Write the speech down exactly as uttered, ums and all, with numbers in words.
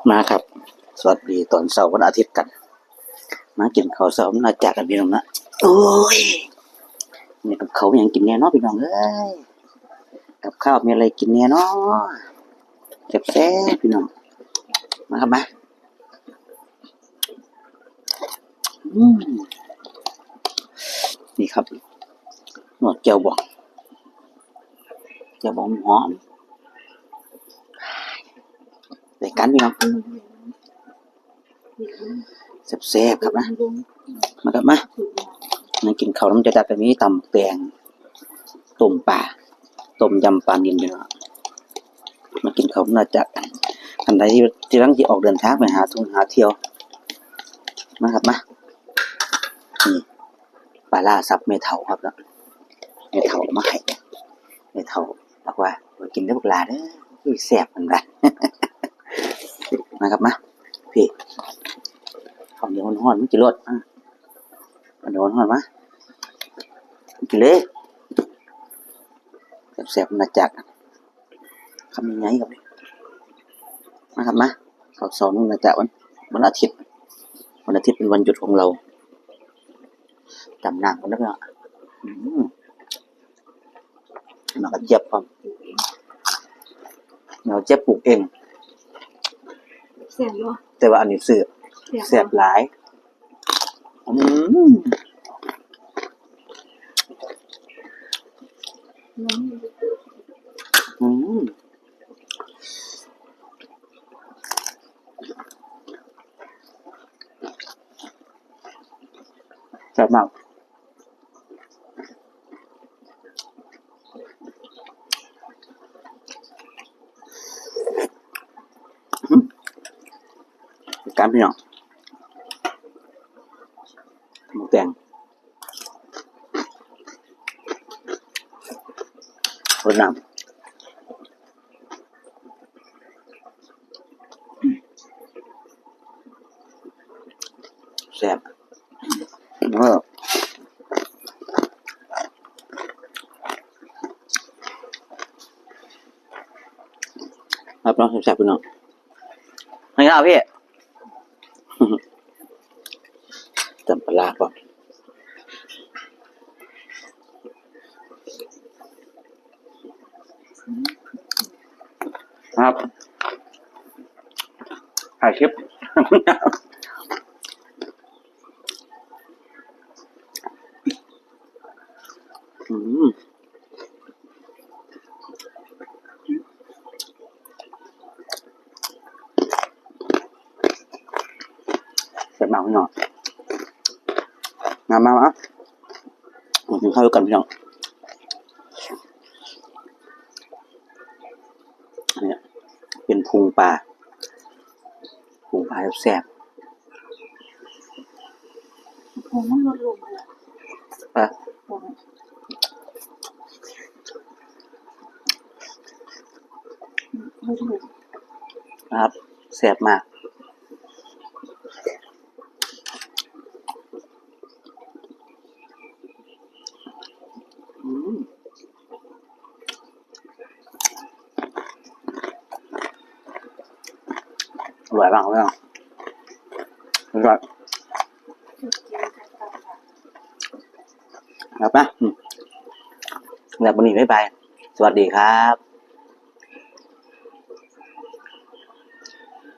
มาครับ สวัสดีตอนเช้าวันอาทิตย์กัน มากินข้าวเช้าหน้าจากกันพี่น้องนะ โอ้ย มีกับข้าวมีหยังกินแน่เนาะพี่น้องเอ้ย กับข้าวมีอะไรกินแน่เนาะ แซ่บๆ พี่น้อง มาครับมา อืม นี่ครับ หนวดแจ่วบอง แจ่วบองหอม ใส่กันพี่น้อง แซ่บๆ ครับนะ มาครับมา มากินข้าวนำหน้าจากกัน มีตำแตง ต้มปลา ต้มยำปลานิลพี่น้อง มากินข้าวนำหน้าจากกัน อันใดที่ ที่กำลังสิออกเดินทางไปหาท่องหาเที่ยว มาครับมา นี่ ปลาร้าสับแม่เฒ่าครับเนาะ แม่เฒ่าเอามาให้ แม่เฒ่าบอกว่า "มากินเด้อบักหล่าเด้อ อุ้ย แซ่บ" เพิ่นว่า มาครับมา พี่ ข้าวเหนียวฮ้อนๆ มากินโลด มา ข้าวเหนียวฮ้อนๆ มา กินเลย แซ่บๆ หน้าจาก คำใหญ่ๆ ครับ มาครับมา ข้าวเช้าหน้าจากวัน วันอาทิตย์ วันอาทิตย์เป็นวันหยุดของเรา จำนางกันแล้วเนาะ อืม หมากกระเจี๊ยบครับ หมากกระเจี๊ยบปลูกเอง แซ่บบ่ แต่ว่าอันนี้ซื้อ แซ่บบ่ แซ่บหลาย อืม อืม อืม แซ่บมาก อืม การพี่น้อง หมูแดง รดน้ำ แซ่บ เออ ครับเนาะ แซ่บๆ พี่น้อง ให้ข้าวพี่ จำปลาร้าก่อน ครับ ถ่ายคลิป อืม แซ่บมากพี่น้อง มา มา มา มากินข้าวด้วยกันพี่น้อง เนี่ย เป็นพุงปลา พุงปลาแซ่บๆ โอ้ มันลดลงเลยอะ อ่ะ โอ้ ครับ แซ่บมาก อืม อร่อยมากเลยอ่ะ อร่อย ครับนะ อืม แล้ววันนี้บ๊ายบาย สวัสดีครับ